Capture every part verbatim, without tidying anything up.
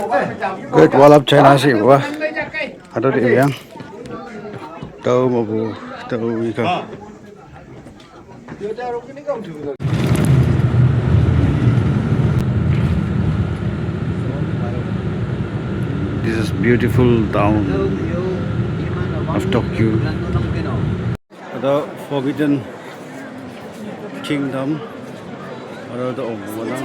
Great Wall of China si wa. Hado de yang. Tau mabu, tau ika. This is beautiful town of Tokyo. The Forbidden Kingdom. Aro the Omuwalang.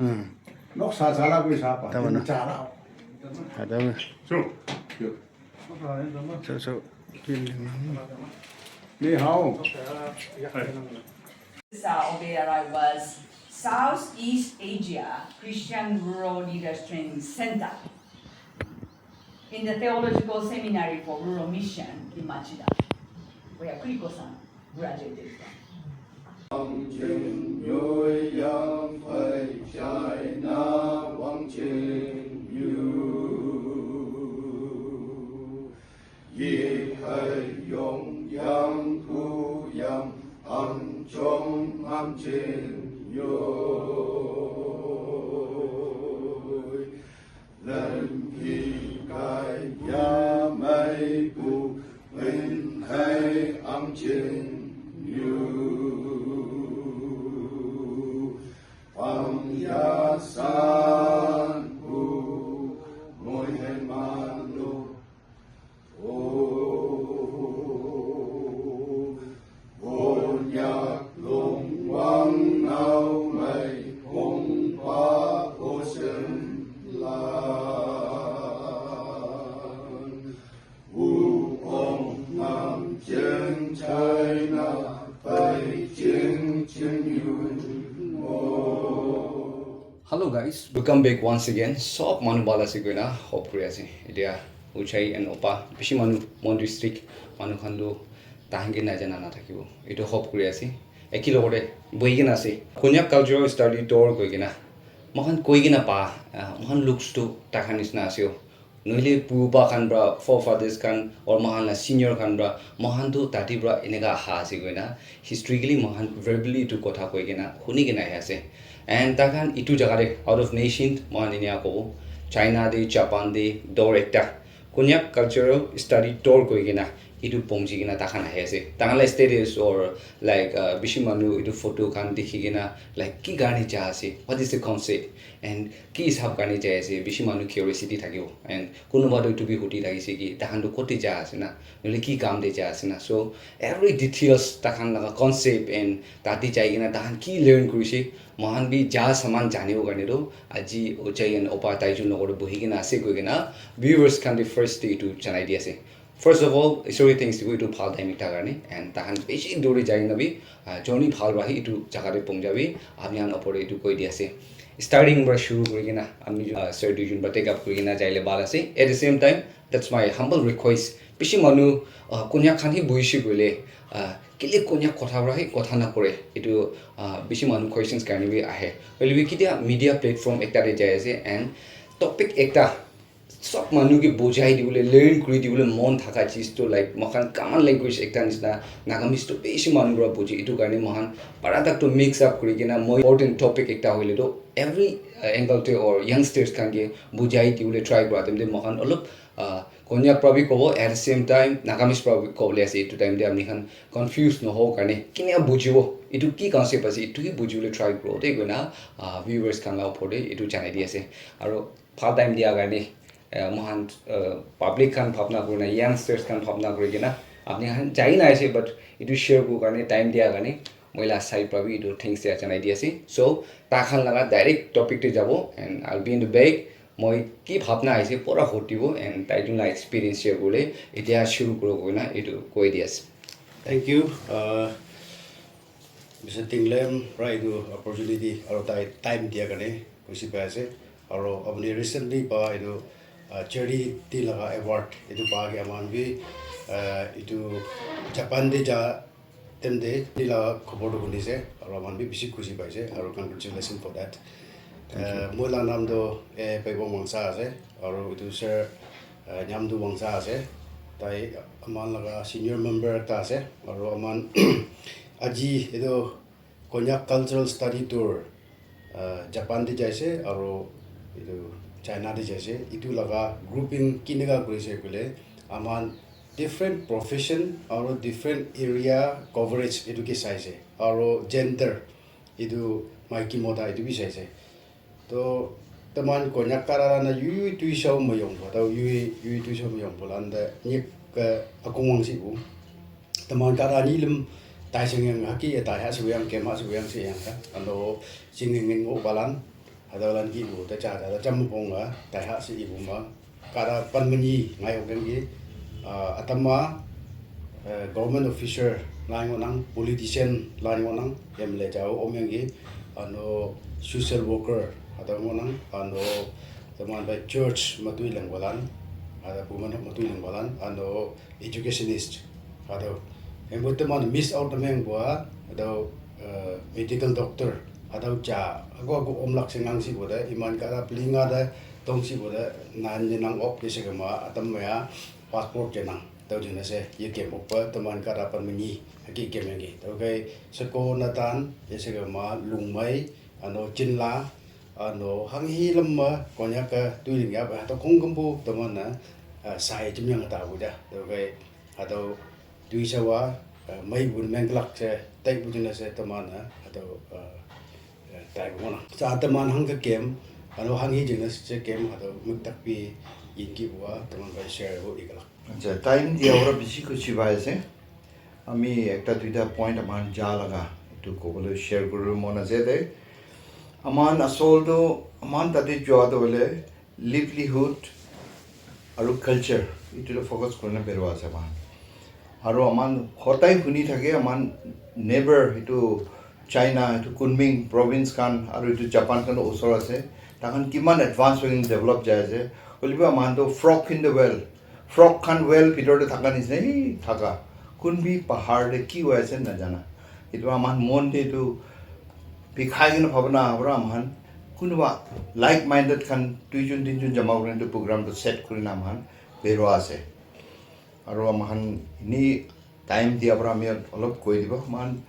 Hmm. Nok sa sala kui sapa. Tama na. Tama. So, so, so, ni hao. This, uh, Obeyarai was Southeast Asia Christian Rural Leaders Training Center in the Theological Seminary for Rural Mission in Machida, where Kuriko-san graduated from. Hello guys, welcome back once again. Sob manu bhal ase koina hope kuri ase. Etia Uchai and Opa, bishi manu, Mon district manu khan tu tahan ke najana nathakibo. Etu hope kuri ase. Eki logore bohi kena ase. Konyak Cultural Study Tour koi kena. Moikhan koi kena pa, ah, moikhan looks tu takhan nisna ase o. Nohile purba khan pra, forefathers khan, or moikhan la senior khan pra, moikhan tu tati pra eneka aha ase koina, historically moikhan verbally etu kotha koi kena, huni kena ahi ase. And takhan etu jaga te, out of nation, moikhan enia kobo, China te, Japan te, dor ekta, Konyak Cultural Study Tour koi kena, etu pongji kena takhan ahi ase. Takhan la status or like, uh, bishi manu etu photo khan dikhi kena, like, ki karne ja ase, what is the concept? And ki hisab karne jai ase, bishi manu curiosity thakibo. And kunuba toh etu bi hudi thakise ki, takhan toh kote ja ase na, nohole ki kam te ja ase na. So, every details, takhan laga concept and tate jai kena takhan ki learn kurise, moikhan bi ja saman janibo karne toh, aji Uchai and Opa taijun logor te bohi kena ase koi kena, viewers khan te first te etu janai di ase. First of all, Isor ke thanks dibo, etu bhal time ekta karne, and takhan bishi dur te jai kena bi, ah, journey bhal para hi etu jaga te pongjabi, apni khan opor te etu koi di ase. Starting para shuru kuri kena, ami, ah, sir duijun para take up kuri kena jaile bhal ase. At the same time, that's my humble request. Bishi manu, ah, Konyak khan hi bohishe koile, ah, kile Konyak kotha para hi kotha na kore. Etu, ah, bishi manu questions karne bi ahe. Hoile bi ketia media platform ekta te jai ase and topic ekta sob manu ke bujai dibole, learn kuri dibole mon thaka cheez tu, like, moikhan common language ekta nisna, Nagamese tu bishi manu para buji, etu karne moikhan para tak tu mix up kuri kena, moi important topic ekta hoile tu, every, uh, angle te or youngsters khan ke bujai dibole try kura time te moikhan olop, uh, Konyak para bi kobo, at the same time Nagamese para bi kobole ase, etu time te ami khan confuse noho karne, kine bujibo, etu ki concept ase, etu hi bujibole try kuro te koina, uh, viewers khan la opor te etu janai di ase. Aro bhal time dia karne, eh, moikhan, eh, public khan bhabna kurina, youngsters khan bhabna kuri kena, apni khan jai na ase, but etu share kuri karne time dia karne, moi la side para bi etu thanks dia janai di ase. So, takhan laga direct topic te jabo, and I'll be in the back. Moi ki bhabna ase, pura hotibo, and taijun la experience share kurle, etia shuru kuro koina, etu koi di ase. Thank you. Uh, Mister Tinglem para etu opportunity aro tai time dia karne khushi pai ase. Aro apni recently pa etu, ah, charity laga award etu pa ke aman bi, ah, etu Japan te ja time te ni laga khobor tu huni ase. Aro aman bi bishi khushi pai ase. Aro congratulations for that. Thank you. Ah, moi la nam tu, eh, Paibo Wangsa ase. Aro etu sir, ah, nam tu Wangsa ase. Tai aman laga senior member ekta ase, aru aman aji etu Konyak Cultural Study Tour, ah, Japan te jaise aru etu China te jaise. Etu laga grouping kineka korise koile, aman different profession aru different area coverage etu ke saise, aru gender, etu maiki mota etu bi saise. To teman Konyak kara na yui yui tuisa mayong bo, to yui yui tuisa mayong bo lan de nyek ke akung wang si bu. Teman kara ni lem tai seng yang haki ya tai ha su yang kema su yang si yang ka. Ando sing ngin ngo balan, ada lan ki bu ta cha ta cham pong ga tai ha si bu ma. Kara pan mani ngai ok ki, ah, atama, eh, government officer lai ngo nang, politician lai ngo nang, M L A jao om yang ki, ano social worker ada ngo nang, ano teman bai church matui leng balan, ada woman matui leng balan, ano educationist ada. Yang buat teman miss out teman yang buat ada, eh, medical doctor ada cha aku aku om lak sengang si buat iman kara pelinga ada tong si boda nan je nang ok ke se kama atam ya passport je nang tau je na se ye kem ok pa teman kara pan mani haki kem yang ki tau kai seko natan ye se kama lungmai ano chinla ano hang hi lam ma Konyak ka tu ling ya ba to kong kampu teman na, ah, sai jim yang ta bu ja tau kai atau tuisa wa, ah, mai bun mengklak se tai bu je na se teman na atau, ah, tai bu na sa teman hang ka kem ano hang hi jing na se kem atau muktak pi yin ki bua teman bai share bu ikalak. Acha, time dia ora bisi khushi bai ase. Ami ekta duita point aman ja laga etu kobole share kuru mon ase de. Aman asol to aman tate jua to bole livelihood aru culture itu to focus kurina berua ase aman. Aru aman hotai huni thake aman neighbor itu China itu Kunming province khan aru itu Japan khan osor ase. Takhan kiman advance hoikena develop jai ase. Hoilebi aman to frog in the well, frog khan well bhitor te thaka nisina hi thaka. Kun bi pahar te ki hoi ase najana. Itu aman mon te itu bikhai kena bhabna abra aman kunuba like minded khan duijun tinjun jama kurina itu program to set kurina aman berua ase. Aru aman ini time dia abra ami olop koi dibo aman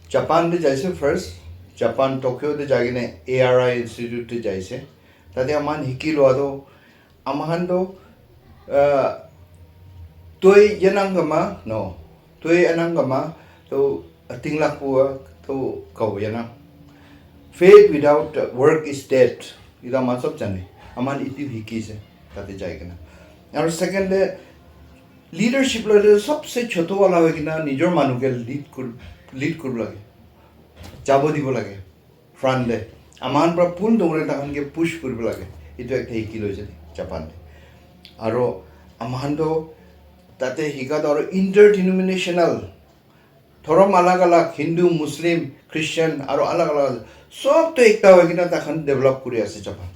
Japan te jaise first, Japan Tokyo te jai kena A R I Institute te jaise. Tate aman hiki loa to aman to, ah, toi yanang kama no, toi yanang kama to ating lak pua to kau yanang. Faith without work is dead. Ida aman sob jane. Aman itu hiki se tate jai kena. Aru second de leadership loi le sobse choto wala hoi kena nijor manu ke lead kur lead koribo lage, jabo dibo lage front te. Aman pra pun dongre takhan ke push koribo lage. Itu ekta hiki loise Japan te. Aro aman to tate hika to aro interdenominational dhorom alag alag, Hindu, Muslim, Christian aro alag alag sob to ekta hoi kena takhan develop kori ase Japan.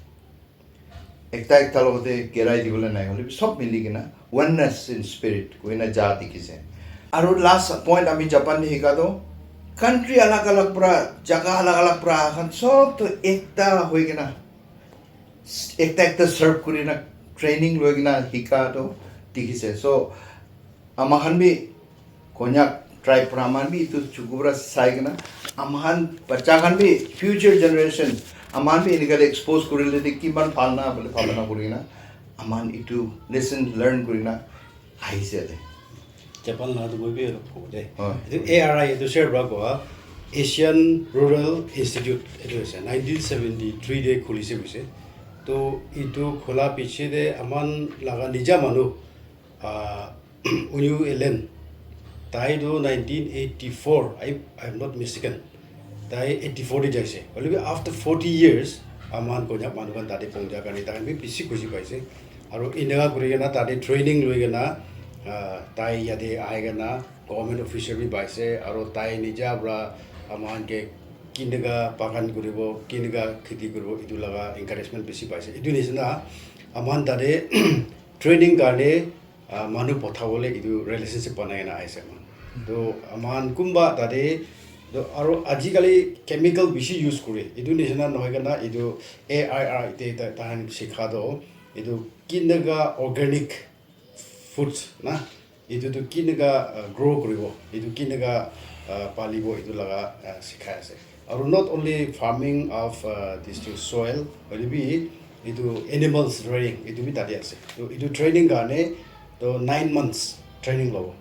Ekta ekta logote gerai dibole nai hoile bi sob mili kena oneness in spirit koina ja dikhise. Aru last point ami Japan te hika to country alag alag pra, jaga alag alag pra khan sob to ekta hoi kena ekta ekta serve kuri na training loi kena hika to dikhise. So ama khan bi Konyak tribe pra aman bi itu chuku pra sai kena aman bacha khan bi future generation aman bi enika expose kurile te kiman bhal na bole bhabana kuri kena aman itu lesson learn kuri na ahise de. Japan la tu moi bi olop kobo de. Hoi. Itu A R I itu share pra koa Asian Rural Institute itu ase nineteen seventy three te khulise koise. To itu khola piche te aman laga nija manu, ah, Unyu Elen, tai tu nineteen eighty four, I, I am not mistaken, tai eighty four te jaise. Hoile bi after forty years aman Konyak manu khan tate pongja karne tai khan bi bisi khushi paise. Aru eneka kuri kena tate training loi kena, ah, tai yate ahi kena government officer bi paise. Aru tai nija pra aman ke kineka bagan kuribo, kineka kheti kuribo itu laga encouragement bisi paise. Itu nisina aman tate training karne, ah, manu pothabole itu relationship banai kena ahise aman. To aman kumba tate to aru ajikali chemical bisi use kore. Itu nisina nohoi kena itu A I R te ta tahan sikha to itu kineka organic foods na, etu tu kineka uh, grow kuribo, etu kineka uh, palibo, etu laga uh, sikhai ase. Aru not only farming of uh, this thing soil, hoile bi etu animals rearing etu bi tate ase. To etu training karne to nine months training lobo.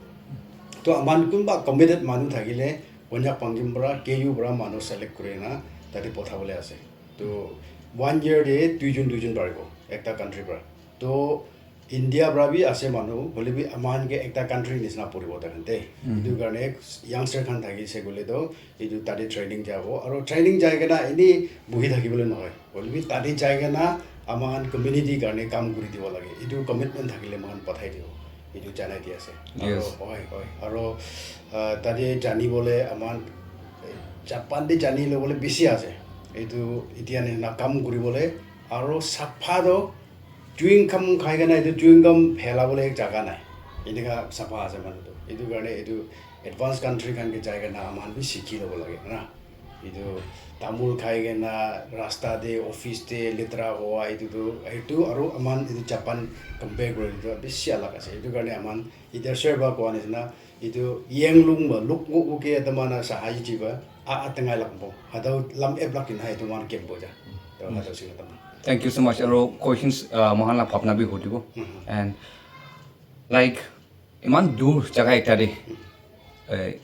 To aman kunba committed manu thakile Konyak Pangjim para, K U para manu select kuri na tate pothabole ase. To one year de duijon duijon paribo ekta country para. To India para bi ase manu, hoile bi aman ke ekta country nisna poribo takhan te. Etu karne youngster khan thakise koile to etu tate training jabo. Aru training jai kena eni buhi thakibole nohoi. Hoile bi tate jai kena aman community karne kam kuri dibo lage. Etu commitment thakile mohan pathai dibo. Etu janai di ase. Aru Yes. Hoi, hoi. Aru uh, tate janibole aman eh, Japan de jani lobole bisi ase. Etu etia nishina kam kuribole aru sapha to chewing gum khai kena etu chewing gum phela bole ek jaga nai. Eneka sapha ase manu tu. Etu karne etu advanced country khan ke jai kena aman bi sikhi lobo lage na. Etu tamul khai kena rasta te, office te letra hoa etu tu etu aru aman etu Japan compare kuri tu bishi alag ase. Etu karne aman etia sir ba koa nishina etu yang lung ba luk nguk ke tamana sahai jiba a atengai lakbo. Hatau lam ep lak in hai tuman kembo ja. To hatau sing tamana. Thank you so much. Aro questions uh, mohan la bhabna bi hudibo. And like iman dur jaga ekta de eh,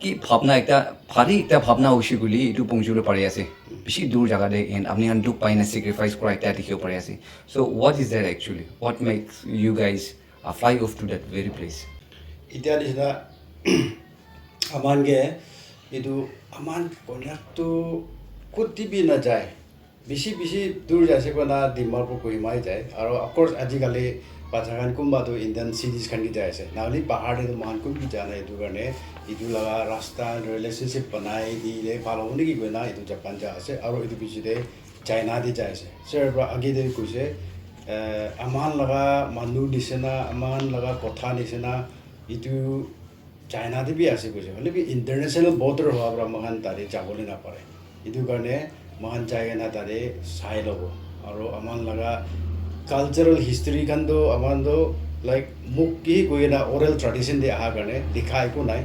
ki bhabna ekta bhari ekta bhabna hoise koile etu pongji bole pari ase. Bishi dur jaga de and apni khan dukh pai na sacrifice kora ekta dikhibo pari ase. So what is that actually? What makes you guys uh, fly off to that very place? Etia nishina aman ke etu aman Konyak tu kuti bi na jai. Bishi bishi dur jaise koina Dimapur Kohima hi jai. Aru of course ajikali bacha khan kunba tu Indian cities khan ki jai ase. Nahole bahar te tu mohan kun bi jana etu karne etu laga rasta relationship banai dile bhal hobo neki koina etu Japan ja ase. Aru etu piche te China te jai ase. Sir para age te koise eh, aman laga manu nishina, aman laga kotha nishina etu China te bi ase koise. Hoile bi international border hoa para moikhan tate jabole napare. Etu karne moikhan jai kena tate sai lobo. Aru aman laga cultural history khan toh aman toh like muk ki koi kena oral tradition te aha karne likha eku nai.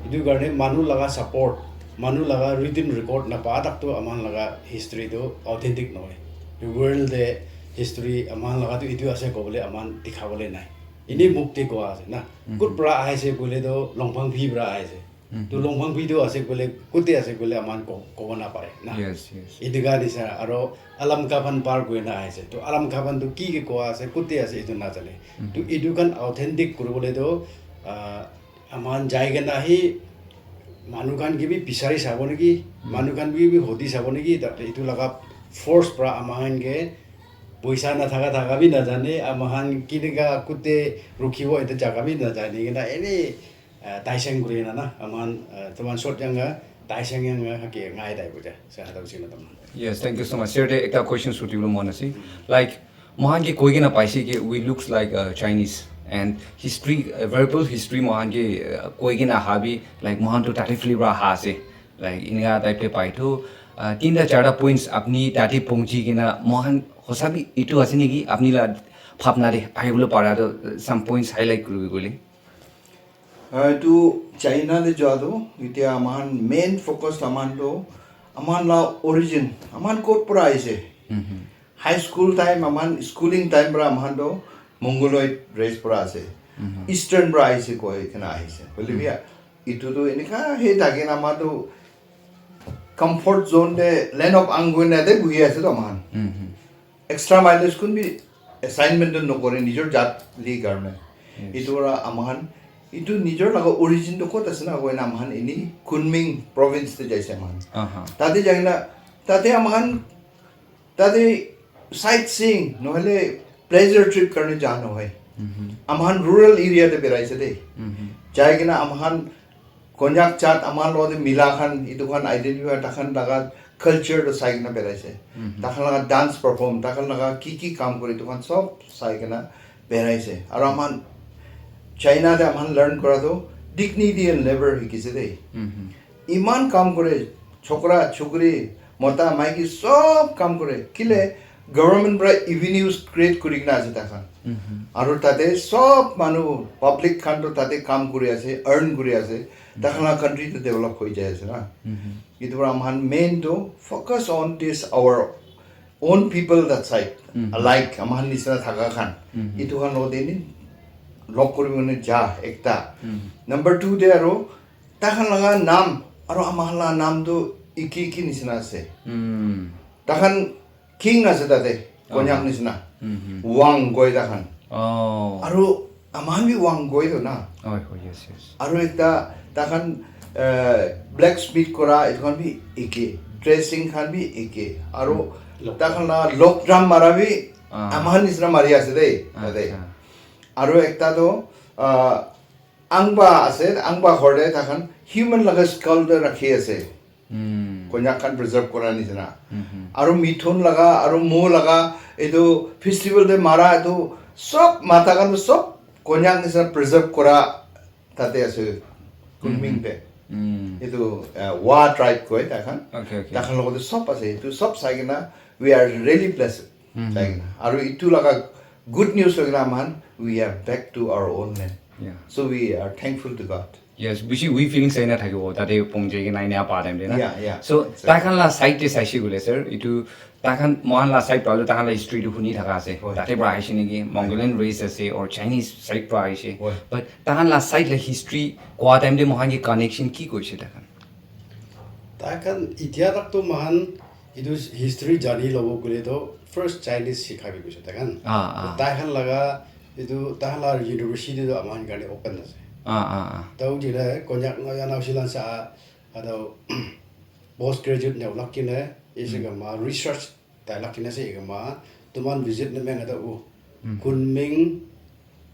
Etu karne manu laga support, manu laga written record napa tak toh aman laga history toh authentic nohoi. World te history aman laga toh etu ase kobole aman dikhabole nai. Eni muk te koa ase na. Kut para ahise koile toh Longphang Phi para ahise. To Longphang Phi toh ase koile kute ase koile aman ko kobo napare na. Yes, yes. Etu ka nishina aru Alam Kaphan par koi na ahise. To Alam Kaphan toh ki ke koa ase, kute ase etu najane. To etu khan authentic kuribole toh ah, aman jai kena hi manu khan ke bi bisari sabo neki, manu khan ke bi hodi sabo neki, tate etu laga force para aman ke poisa na thaka thaka bi najane, aman kineka kute rukhibo etu jaga bi najane kena ene ah, taiseng kuri kena na, aman ah, tuman short yang ga, taiseng yang ga ke ngai dai buja. Sa hata usi na taman. Yes, thank you so much. Sir, de ekta question suti bole mon ase. Like, mohan ke koi kena paise ke we looks like uh, Chinese and history, uh, verbal history mohan ke uh, koi kena habi like mohan to tate phli para aha ase. Like, ineka type te pai to uh, tinta charta points apni tate pongji kena mohan hosa bi etu ase neki apni la bhabna de ahibole para to uh, some points highlight kuribi koile. Ah, etu China te joa tu, etia aman main focus aman tu, aman la origin, aman kot para ahise. High school time, aman schooling time para aman tu Mongoloid race para ase. Eastern para ahise koi kena ahise. Hoile bi, etu tu eneka he thake na aman tu comfort zone te land of Anguna te buhi ase to aman. Extra miles kun bi assignment tu nokore nijor jat li karne. Etu para aman etu nijor laga origin tu kot ase na koina aman eni Kunming province te jaise aman. Aha. Tate jaina tate aman tate sightseeing nohole pleasure trip karne ja nohoi. Aman rural area te beraise de. Jai kena aman Konyak jat aman logote mila khan etu khan identify takhan laga culture to sai kena beraise. Takhan laga dance perform, takhan laga ki ki kam kore etu khan sob sai kena beraise. Aru aman China te aman learn kora tu dignity and labor hikise de. Iman kam kore, chokra, chokri, mota, maiki sob kam kore. Kile Government pra revenues create kuri kena ase takhan. Aru tate sob manu public khan to tate kam kuri ase, earn kuri ase, takhan la country to develop hoi jai ase na. Itu pra aman main to focus on this our own people that side, like aman nisna thaka khan. Itu khan lo deni log kuri mane ja ekta. Number two te aru takhan laga nam aru aman la nam to iki iki nisna ase. Takhan king ase tate, Konyak nisna. Wang koi takhan. Oh. Aru aman bi Wang koi to na. Oh, oh, yes, yes. Aru ekta takhan uh, blacksmith kora itu khan bi eke, dressing khan bi eke. Aru takhan la log drum mara bi Ah. aman nisna mari ase de tate. Acha. Aru ekta to uh, angba ase, angba horde takhan human laga skull de rakhi ase. Hmm. Konyak khan preserve kora nisna. Mhm. Aru mithun laga, aru mo laga, etu festival de mara etu sob matha khan tu sob Konyak nisna preserve kora tate ase Kunming te. Hmm. Etu uh, Wa tribe koi takhan. Okay, okay. Takhan logote sob ase. Etu sob sai kena we are really blessed. Sai kena. Aru itu laga good news hoi kena aman we are back to our own land. Yeah. So we are thankful to God. Yes, bishi we feeling sai na thakibo. Tate pongje ke nai na pa time de na. Yeah, yeah. So, Exactly. Takhan la side te saishe gule, sir. Itu takhan mohan la side to takhan la history tu huni thaka ase. Hoi. Tate pra aishe niki, Mongolian race ase or Chinese side pra aishe. Hoi. But takhan la side la history kwa time de mohan ke connection ki koise takhan? Takhan itia tak to mohan itu history jani lobo kule to first Chinese sikha bi koise takhan. Ah, ah. Takhan laga itu takhan la university to aman karne open ase. Ah, ah, ah. Tau jile Konyak no yana usilan sa atau post graduate ne ulak kine isi kama research tai lak kine se kama tuman visit ne meng atau u Kunming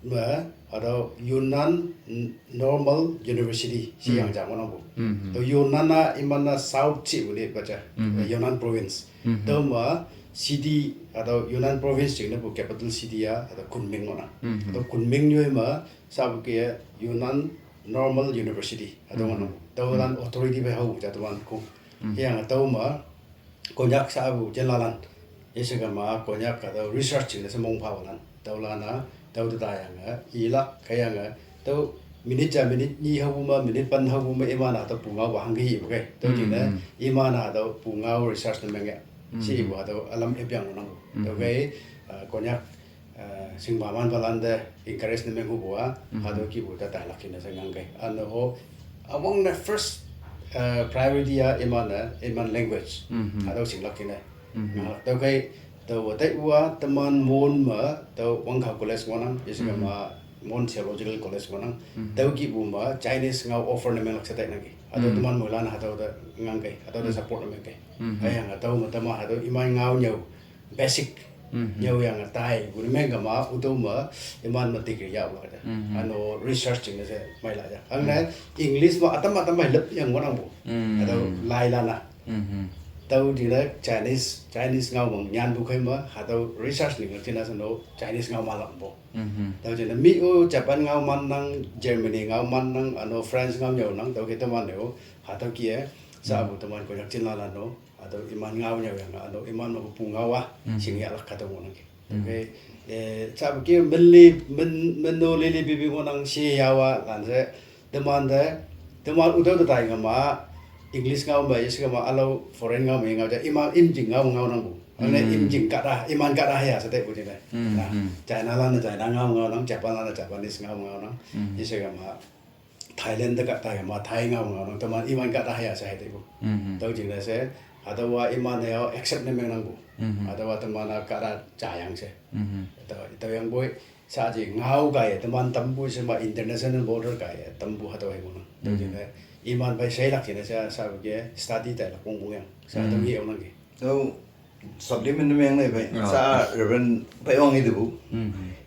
ma atau Yunnan N- Normal University si yang jang mana bu. Mhm. Tau Yunnan na iman na south si bu le baca. Mhm. Yunnan province. Mhm. Tau ma city atau Yunnan province jing ne bu capital city ya atau Kunming mana. Mhm. Tau Kunming nyo ma sa bu ke Yunnan Normal University atau mana. Tau lan authority be hau jatuh man ku. Yang tau ma Konyak sa bu jelalan. Ese kama Konyak ka tau research ne se mong pa walan. Tau lana tau tu ta yang a ila ka yang a tau minute ja minute ni hau ma minute pan hau ma iman na tau pungau ba hang hi bu kai. Tau jing ne iman na tau pungau research ne meng ya. Si bu tau alam e piang nang. Tau kai Konyak sing ba man balan de encourage ne meng hu bu a. Hatau ki bu ta tai lak kine se ngang kai. Ano ho among the first priority a iman na iman language. Hatau sing lak kine. Tau kai tau tai ua teman Mon ma tau Wangkha College wanang isi kama Mon Theological College wanang. Tau ki bu ma Chinese ngau offer ne meng lak se tai nang ki. Hatau teman Moilan hatau ta ngang kai. Hatau ta support ne meng kai. Ayang hatau ma tama hatau iman ngau nyau basic nyau yang tai bu ne meng kama utau ma iman ma degree ya wa ta. Ano research ne se mai la ya. Ang na English ma atam atam mai lep yang wanang bu. Hatau lai lana. Tau di la Chinese Chinese ngau mang nyan bu kai ma hatau research ne ngal tina sa no Chinese ngau ma lam bu. Tau jena mi o Japan ngau man nang, Germany ngau man nang, ano France ngau nyau nang, tau ke teman ne o hatau ki e sa bu teman Konyak chin la la no. Atau iman ngau nyau yang ano iman ma bu pungau a sing ya lak katau nang ki. Okay. Eh, sa bu ki men li men men no li li bi bi nang si ya wa lan se teman de teman utau de tai ngama English ngau ma yes ngama alau foreign ngau ma ngau ja iman im jing ngau ngau nang bu. Ane im jing kata iman kata ya sa te bu jing. Nah, China la na China ngau ngau nang, Japan la na Japanese ngau ngau nang. Yes ngama Thailand de kata ya ma Thai ngau ngau nang teman iman kata ya sa te bu. Tau jing na se hatau wa iman ya accept ne meng nang bu. Hatau wa teman na kata jayang se. Hatau hatau yang boy sa ji ngau kai teman tambu se ma international border kai tambu hatau hai nang. Tau jing na iman bai sai lak jing na sa sa bu ke study tai lak pung pung yang. Sa tau ye nang ke. So supplement ne meng ne bai sa Reverend bai wang itu bu.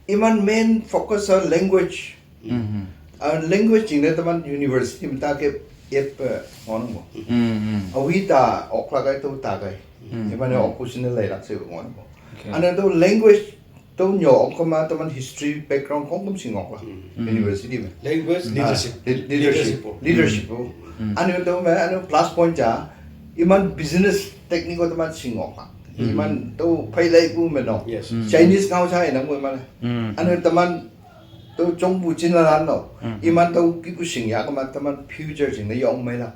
Iman main focus on language. A language jing ne teman university mata ke ep ngon mo. Awi ta okla kai to ta kai. Iman ne opposition lai lak se ngon mo. Ana to language to nyo koma teman history background kong kum sing okla university me. Language leadership. Leadership. Leadership. Ana to me ana plus point ja iman business technical teman sing okla. Iman to phai lai pu me no. Yes. Chinese ngau chai nang pu iman. Mm. Anu teman to chong pu chin la no. Iman to ki pu sing ya kama teman future sing na yong mai la.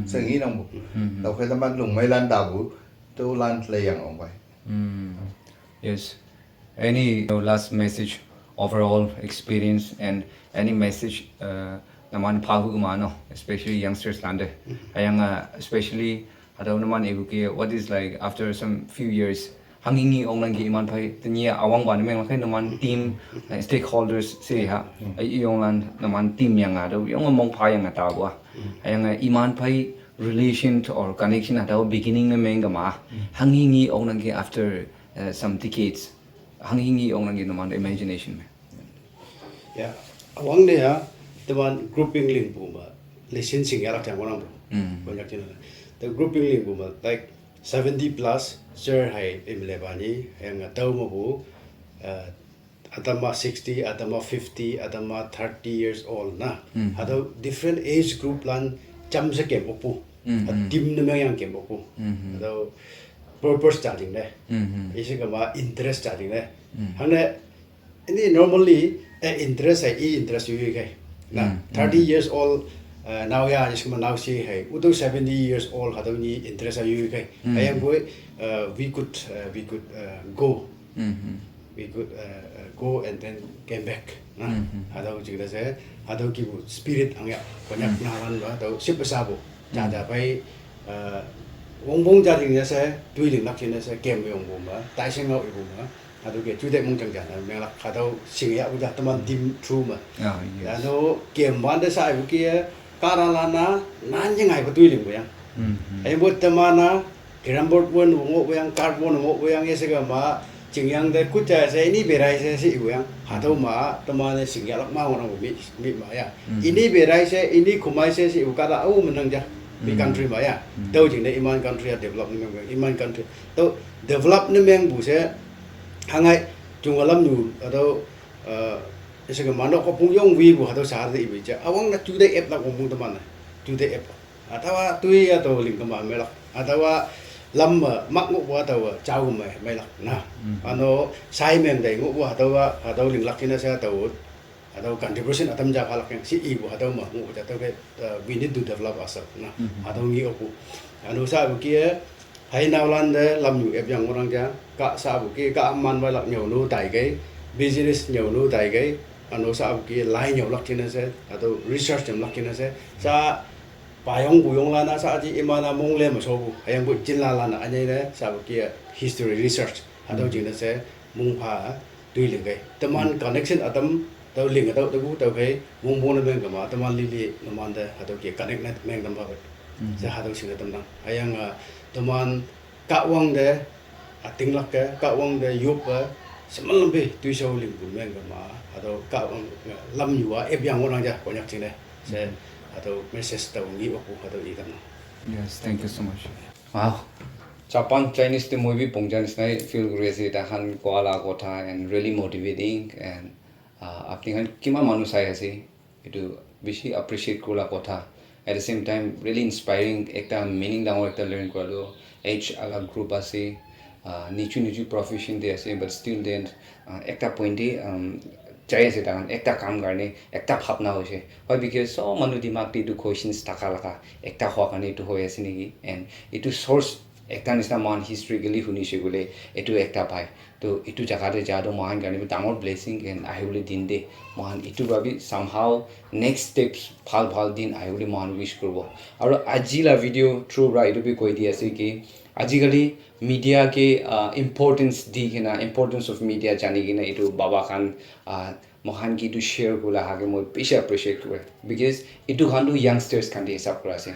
Sing i nang pu. To khe teman lung mai lan ta pu. To lan lai yang ong bai. Mm. Yes. Any, you know, last message, overall experience, and any message uh, naman phahu kumano, especially youngsters lande. Ayang uh, especially atau naman ibu ki, what is like after some few years, hangingi ong nang ki iman phai tanya awang ban meng lakai naman team, uh, stakeholders si ha. Ay ong lan naman team yang ada, yung mong phai yang ada bua. Ayang uh, iman phai relation to or connection atau beginning na meng kama. Hangingi ong nang ki after uh, some decades. Hangingi ong nang ki naman imagination me. Ya, awang ne ya, teman grouping ling pu ma, lesson sing ya lak jang orang pu. Mm. Banyak cina. The grouping ling pu ma, like seventy plus, sir hai imle bani, yang tahu ma pu, uh, atama sixty, atama fifty, atama thirty years old na. Atau different age group lan jam se kem opu. Mm, A mm. Team ne meng yang kem opu. Mm, mm. Atau purpose charging ne. Mm, mm. Isi kama interest charging ne. Mm. Hang ne, ini normally, eh, interest hai, i interest yu kai. Na, Mm, thirty years old, uh, now ya, isi kama now si hai. Utu seventy years old, hatau ni interest yu kai. Mm. Ayang boy, uh, we could, uh, we could uh, go. Mm, mm. We could uh, uh, go and then came back. Na, Mhm. Hatau jing da se, hatau ki bu spirit ang ya, banyak nalan ba, hatau sip sa bu. Jada pai, uh, wong bong jading ya se, tui ling lak jing ya se, kem wong bong ba, tai sing ngau i bong ba. Hatau ke, ju dek mong jang jada, meng lak, hatau sing ya, uja teman team through ma. Ah, yes. Hatau kem ban da sa i bu ki ya, kara lana, nan jing ai ba tui ling bu yang. Mm, mm. Ai bu teman na, Carrom board won wong wong yang, card won wong wong yang, ese ga ma, chingyang de kucha se, ini berai se si wong yang, hatau ma, teman ne singya lak ma wong mi, mi ma ya. Ini berai se, ini kumai se si kada au menang ja, mi country ma ya. Tau jing ne iman country ya develop ne meng, iman country. Tau develop ne meng bu se, hangai, chung alam nu, atau, eh, ese ga ma no ko pung yong wi bu, hatau sa de ibi ja. Awang na tu de ep lak wong pung teman na, tu de ep. Atawa tui atau ling kama melak. Atawa lam ma mak nguk wa atawa chau ma melak na. Ano sai mem dai nguk wa atawa atau ling lak kina sa atau atau contribution atam ja phalak yang si i wa atau ma nguk wa atau ke uh, we need to develop ourselves na. Atau ngi oku. Ano sa bu ki hai nau lan de lam yu ep yang orang ja ka sa bu ki ka man wa lak nyau nu tai kai business nyau nu tai kai ano sa bu ki lai nyau lak kina sa atau research nyau lak kina sa sa Payong buyong lana sa aji imana mong le maso bu. Ayang bu jin la lana anyai ne sa bu kia history research. Hatau jing ne se mong pha tui ling kai. Teman connection atam tau ling atau tau bu tau kai mong bu ne meng kama teman li li naman de hatau kia connect ne meng tam ba. Se hatau sing tam nang. Ayang uh, teman ka wang de ating lak ke ka wang de yup ke semal lampi tui sau ling bu meng kama hatau ka wang lam yu a ep yang wang ja konyak jing ne. Se hatau message tau ngi wa ku hatau i tam. Yes, thank you so much. Wow. Japan Chinese te movie pong Chinese nai feel crazy ta han koala kotha and really motivating and uh, apni han kima manu sai ase itu bishi appreciate kula kotha. At the same time, really inspiring ekta meaning dangor ekta learn kuralu age alak group ase uh, nichu nichu profession te ase but still then uh, ekta point te um, jai ase tahan ekta kam karne ekta bhabna hoise. Why? Because sob manu dimag te etu questions thaka laga ekta hua karne etu hoi ase naki and etu source ekta nisna mohan historically hunishe koile etu ekta pai to etu jaga te ja to mohan karne bi dangor blessing and ahibole din te mohan etu para bi somehow next steps bhal bhal din ahibole mohan wish koribo. Aru aji la video through para etu bi koi di ase ki ajikali media ke uh, importance di kena importance of media jani kena etu baba khan uh, mohan ke etu share kula hake moi bishi appreciate kore because etu khan tu youngsters khan te hisab kura ase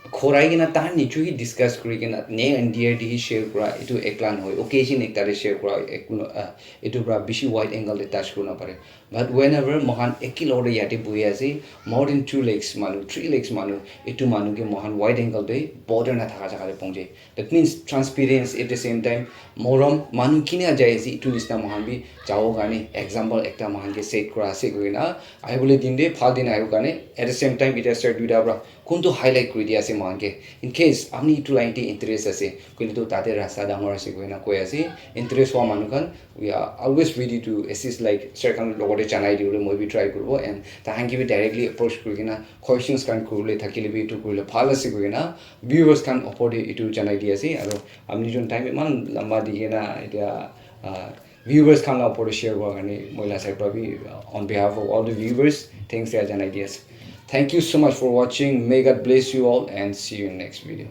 khorai kena tahan nichu hi discuss kuri kena ne India te hi share kura etu ekla nohoi occasion ekta te share kura eku no- uh, etu para bishi wide angle te touch kuri na pare. But whenever mohan eki log te yate buhi ase more than two lakhs manu three lakhs manu etu manu ke mohan wide angle te border na thaka jaga te pongche. That means transparency at the same time morom manu kine jai ase etu nisna mohan bi jabo karne example ekta mohan ke set kura ase koina ahibole din te bhal din ahibo karne at the same time eta sir duita para kuntu highlight kuri di ase Moikhan ke, in case apni etu line te interest ase koile tu, tate rasta dangor ase koina koi ase, interest hua manu khan, we are always ready to assist, like sir khan logote janai dibole moi bi try kuribo, and tahan ke bi directly approach kuri kena questions khan kuribole thakile bi etu kurile bhal ase koi kena viewers khan opor te etu janai di ase. Aru apni jun time iman lamba di kena etia, uh, viewers khan la opor te share kura karne moi la side para bi, uh, on behalf of all the viewers, thanks dia janai di ase. Thank you so much for watching. May God bless you all and see you in next video.